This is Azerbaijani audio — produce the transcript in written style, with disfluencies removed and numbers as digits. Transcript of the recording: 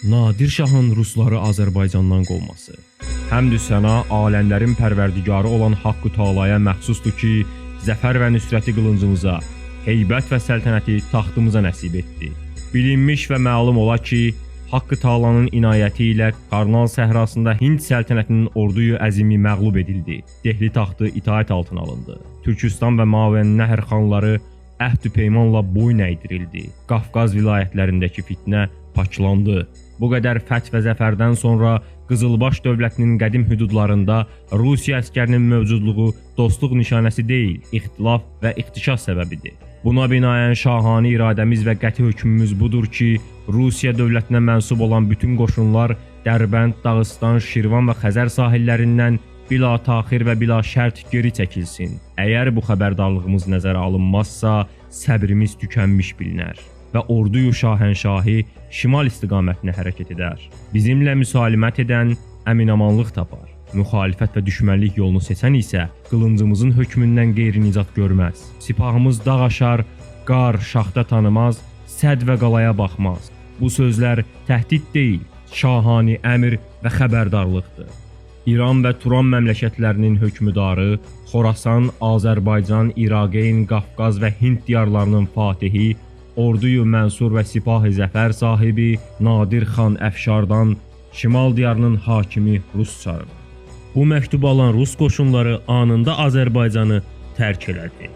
Nadir Şahın rusları Azərbaycandan qovması. Həmdü səna aləmlərin pərvərdigarı olan Haqqü Taalaya məxsusdur ki, zəfər və nüsrəti qılıncımıza, heybət və səltənəti taxtımıza nəsib etdi. Bilinmiş və məlum ola ki, Haqqı Taalanın inayəti ilə Karnal səhrasında Hind səltənətinin orduyu əzimi məğlub edildi. Dehli taxtı itaət altına alındı. Türkistan və Mavənnəhr xanları əhdü peymanla boyun əydirildi. Qafqaz vilayətlərindəki fitnə paklandı. Bu qədər fəth və zəfərdən sonra Qızılbaş dövlətinin qədim hüdudlarında Rusiya əskərinin mövcudluğu dostluq nişanəsi deyil, ixtilaf və ixtişaş səbəbidir. Buna binaən şahanə iradəmiz və qəti hökmümüz budur ki, Rusiya dövlətinə mənsub olan bütün qoşunlar Dərbənd, Dağıstan, Şirvan və Xəzər sahillərindən bila taxir və bila şərt geri çəkilsin. Əgər bu xəbərdarlığımız nəzərə alınmazsa, səbrimiz tükənmiş bilinər və orduyu şahənşahi şimal istiqamətinə hərəkət edər. Bizimlə müsalimət edən əminamanlıq tapar. Müxalifət və düşmənlik yolunu seçən isə qılıncımızın hökmündən qeyri nicat görməz. Sipahımız dağ aşar, qar, şaxta tanımaz, səd və qalaya baxmaz. Bu sözlər təhdid deyil, şahani əmr və xəbərdarlıqdır. İran və Turan məmləkətlərinin hökmdarı, Xorasan, Azərbaycan, İraqeyn, Qafqaz və Hind diyarlarının fatihi, orduyu mənsur və Sipah-ı Zəfər sahibi Nadir xan Əfşardan Şimal diyarının hakimi Rus çarı. Bu məktubu alan rus qoşunları anında Azərbaycanı tərk elədi.